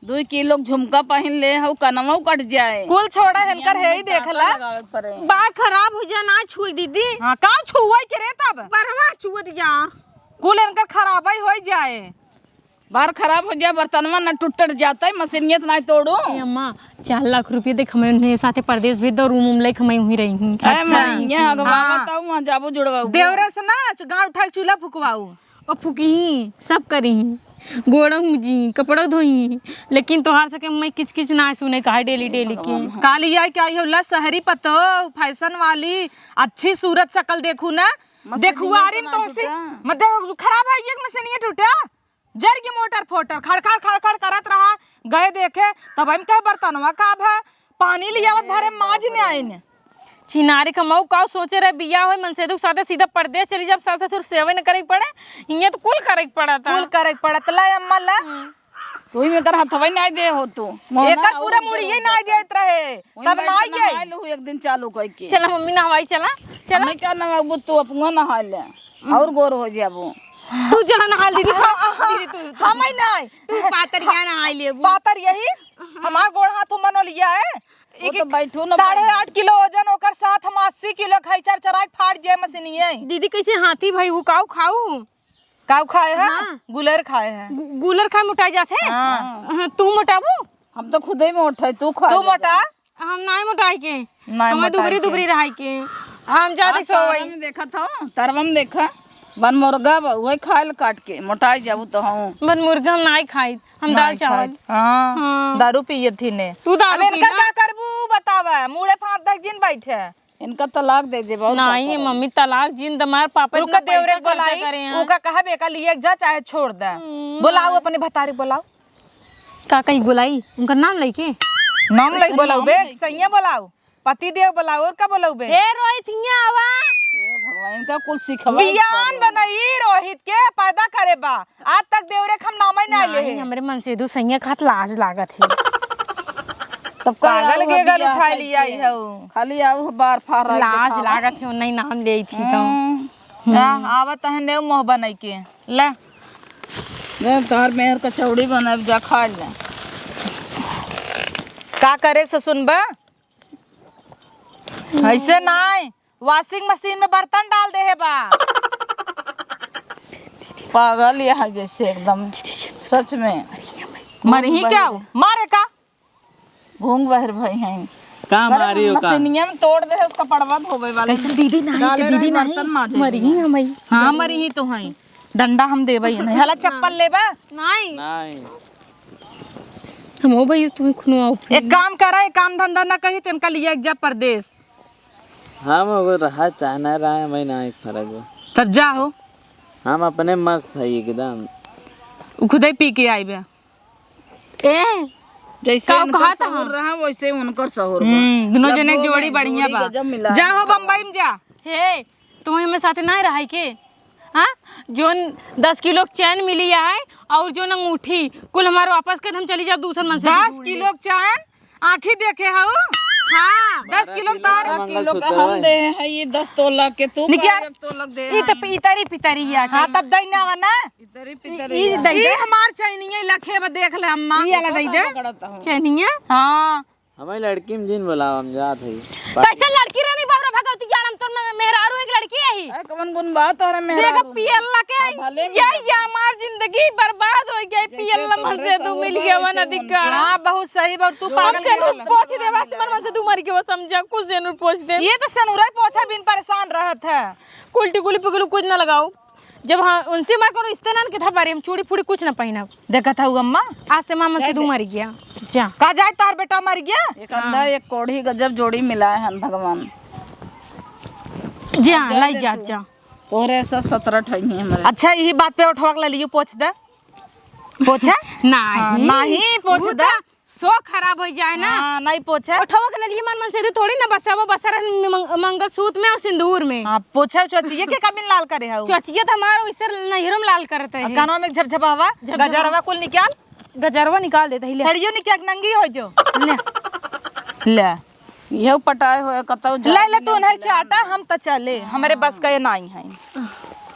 दुई किलो झुमका पहिन ले हऊ, कनवा कट जाए। कुल छोड़ा, इनकर है ही, देख ला। लगावे पड़े। बार खराब हो जा, ना छुई दीदी। हाँ, का छुआ के रे तब? बरवा छुअत जा। कुल इनकर खराब ही हो जाए। बार खराब हो जाए, बर्तनवा न टूट जाता है, मशीनियत ना तोड़ू। ए अम्मा, चार लाख रुपये देख, हमें उन्हें साथे परदेश भेज दो, रूम उम लेके हमें वहीं रही हूँ। अच्छा। ये अगवा हाँ। बताऊ, वहाँ जाबू जुड़वाऊ। देवरे से ना, गाँव उठा के चूल्हा फुकवाऊ। ओ फुकही, सब करही, गोड़ा मुजी, कपड़ा धोही, लेकिन तोहार सके मैं किच किच ना सुने कहा डेली डेली के। काली आई क्या हो ला शहरी पतो, फैशन वाली, अच्छी सूरत शकल देखू ना। मशीनिया देखुआरी तो तो ना से टूटा। मत देखो, खराब है ये मशीनिया टूटा। जर की मोटर फोटर खड़खड़ खड़खड़ करत रहा। गए देखे तब हम कहे बर्तनवा का है, पानी ले आवत भरे माज ने आइन। छिनारी का मऊ काऊ सोचे रहे, बियाह होई मनसेदू के साथे सीधा परदेस चली जाब, सास ससुर सेवे न करे के पड़े। हियाँ तो कुल करे के पड़त है। कुल करे के पड़त। ला अम्मा ला। हम्म। तू ही में कर हथवा ही नाई दे हो तू। मोहना एकर पूरा और मुड़िये नाई देत रहे। वही तब मैं नाई नहाए गई। लूँ एक दिन चालू करके। चला मम्मी नहवाई चला। चला। हमें क्या नहाबू तू अपना नहा ले। और गोर हो जाबू। तू चला नहा दीदी। हाँ, हाँ, दीदी, तू, तू। हम ही नाई। तू पातर यहाँ नहा लेबू। पातर यही? हमार गोड़ हाथ मनोलिया है। वो एक तो एक बैठू ना साढ़े आठ किलो वजन, ओकर साथ हम अस्सी किलो खाई, चार चराई फाड़ जाए मशीनिये। दीदी, कैसे हाथी भाई हु, काऊ खाऊ? काऊ खाए है? हाँ। गुलर खाए है। गु-, गुलर खाए मोटाई जात है? हाँ। हाँ, तू मोटाबू? हम तो खुदे मोट है, तू खा तू ले मोटा? जा। हम नाई मोटाई के। नाई हमें मोटाई दुबरी के। दुबरी रहाई के। हम जाते हाँ, सोवई। तारवा में देखा था, तारवा में देखा। बनमुर्गा बा, उहे खाइल काट के, मोटाई जाबू तो हूँ। बनमुर्गा हम नाई खाई, हम नाई दाल चावल। खाई। हाँ, हाँ। दारू पिए थी ने। तू दारू अब इनकर पीना। का करबू बतावा, मुड़े फाँद तक जिन बैठे। इनका तलाक दे दे, बहुत नाई पापा मम्मी, तलाक जिन दमार पापा रुका, इतना पैसा देवरे खर्चा बोलाई, करे हैं। ओका कहा बेका लिए जा चाहे छोड़ दे। हम्म। बोलाओ अपने भतारी बोलाओ। का कही बोलाई? उनकर नाम लइके? नाम लइके बोलाओ बे, सैया बोलाओ। पति देव बोलाओ, और का बोलाओ बे? ए रोहित, हियाँ आवा। ए भगवान, इनका कुल सिखवा बियान पड़े। बनई रोहित के पैदा करे बा, आज तक देवरे के हम नामे ना ले। हमरे मनसेदू सैया खात लाज लागत है। तब का पागल आऊ के गल बियाह उठा लिया करके? है उ। खाली आऊ बार फार रही लाज देखावा। लागत है, नहीं नाम ले थी तो। हम्म। हम्म। जा, आवत है नेव मोह बनई के। ले। ले, तोहर मेहर कचौड़ी बनब, जा खा ले। का करे से सुनबा? ऐसे नाई, washing machine में बर्तन डाल दे है बा। पागल यहाँ जैसे एकदम, सच में। मरही क्या हो? मारे का? घूंग बहर भई हैं। का करे मारी हो का? मशीनिया में तोड़ दे है, उसका पड़वा धोवे वाले कैसे में। दीदी नहीं, डाले दीदी रही नहीं। बर्तन माजे मरही में। हम ही। हाँ, मरही तो हैं। डंडा हम देबे ही नहीं। हला चप्पल लेबा? नहीं। नहीं। हम हो भाई, तुम्हें खुनो आओ फिर। एक काम करा, एक काम धंधा ना कही, तेनका लिए एक जा परदेस। हम अगर रहा चाहे ना रहा, हमें ना एक फर्क बा। तब जा हो। हम अपने मस्त है एकदम। उ खुदे पी के आइबे। ए, जैसे काऊ इनकर कहत सहूर हन? रहा, वैसे उनकर सहूर बा। हम्म, दुनो जब जने दो जोड़ी में बढ़िया जोड़ी बा। गजब मिला जा है। हो बम्बई में जा। हे, तुम्हें हमें साथे ना रहाई के? हाँ? जोन दस किलो के चैन मिली है और जोन अंगूठी, कुल हमार वापस कर, हम चली जाब दूसर मन से दस ढूंढ ले। किलो के चैन? आँखी देखे हऊ? हाँ। दस किलो तार। बारह किलो का मंगलसूत्र हम है। दे हैं, ये दस तोला के तू निकिया। बारह तोला दे ई तो हैं। पितरी, पितरी या हाँ, तब दई ना वना। इधर ही पितर ई ही दई ई दे। हमार चैनिया लखे बा, देख ले अम्मा। ई वाला दई दे। पकड़त हूँ। चैनिया? हाँ। हमारी लड़की में जिन बोलाओ, हम जात है। कैसे लड़की रहनी बाबरा भगवती जानम तोर में मेहरारू एक लड़की है ही। ए, कवन गुण बा तोहरा देखा मेहरारू में? पियल्ला के हाँ, भले ये, मिला। ये हमार जिंदगी बर्बाद हो गई। जैसे पियल्ला तोहरे मन से तू सहूर मिल बा, गया वैसे वन उनका। अधिकार। हाँ, बहुत सही बा, और तू जो पागल उनसे के नूर रहला। पोछ दे, बस मन, मन से तू मर गया, वो समझा, कुछ से नूर पोछ दे। ये तो सनुरा पोछा बिन परेशान रहत है। कुल टिकुली पिकुली कुछ ना लगाओ। जब हाँ, उनसे हमार कोनो रिश्ते ना के था बारे, हम चूड़ी फूड़ी कुछ ना पहिनब। देखत हऊ अम्मा? आज से माँ मन से कह तू दे। मर गया। जा। का जाए तार बेटा मर गया? एक अंधा, हाँ। एक कोढ़ी गजब जोड़ी मिला है भगवान। जा, अब जा लाई दे जात तू। जा। तोरे से सत्रह ठही हमरे। अच्छा, यही बात पे उठवा के ले लियो, पोछ दे। पोछा? नहीं। हाँ, नहीं, पोछ उ दे। तो सो खराब हो जाए ना। हाँ, नहीं पोछे। उठवा के ललिए मन, मन से तू थोड़ी ना बसावो, बसा रहे मंग-, मंगलसूत्र में और सिंदूर में। हाँ, पोछे चोचिए के कबिन लाल करे हऊ। चोचिए तो हमारो इससे नैहरों में लाल करते आ, हैं। कानवा में झपझपावा, झपझपा। गजरवा कुल निकाल। गजरवा निकाल देते ही, ले। सड़ियो निकाल, नंगी हो जो। ले। ले। यहू पटाए होए, कतौ जा ले, ले, तू नहीं चाटा, हम त चले, हमरे बस का ये नाई है।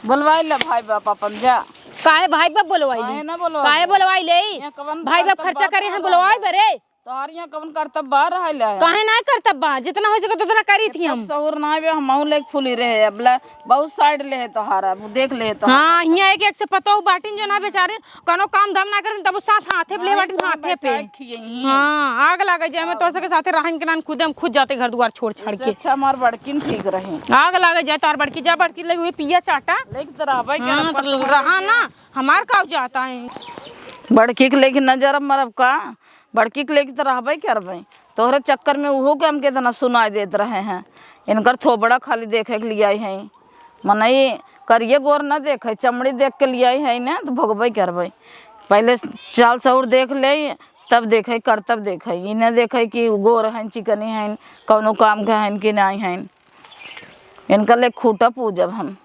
बोलवाई ले भाई बाप अपन, जा। काहे भाई बाप बोलवाई ले? काहे ना बोलवाई काहे ले? बोलवाई ले? ये कवन भाई बाप करतब खर्चा बा करे हैं, तोहरा बोलवाई ले? बरे? तोहार यहाँ कवन करतब बा रहा ले? काहे ना करतब बा? जितना हो सके उतना करी थी एकदम हम। सहूर ना आवे, हम लेके फूली रहे, अब ले बहुत side ले है तोहारा, वो देख ले है तोहारा। हाँ, हियाँ एक, एक से पतोहू बाटिन जो ना बेचारे, कौनो काम धाम ना करें, तब सास हाथे पे ले बाटिन, हाथे पे। खियई। हाँ, आग लागे जाए, मैं तो सके साथे रहन के नान खुदे हम खुद जाते घर दुआर छोड़ छाड़ इससे के। अच्छा हमार बड़किन ठीक रहे। आग लागे जाए तार बड़की, जा बड़की लगे हुए पिया चाटा। लेकिन तो रहबे हाँ, करब, तो रहा ना, हमार का जाता है। बड़की के लेके नजर मरब का? बड़की के लेके तो रहबे करबे। तोहरे चक्कर में उहो के हमके इतना सुनाई देत रहे हैं। इनकर थोबड़ा खाली देखे के लिए आई हैं। मनई करिए गोर न देखे, चमड़ी देख के लिए आई है ना, तो भोगबे करबे। पहले चाल सहूर देख ले, तब देखे, करतब देखे। ई न देखे कि गोर हइन, चिकनी हइन, कौनो काम के हइन कि नाहीं हइन। इनका ले खूँटा पूजब हम।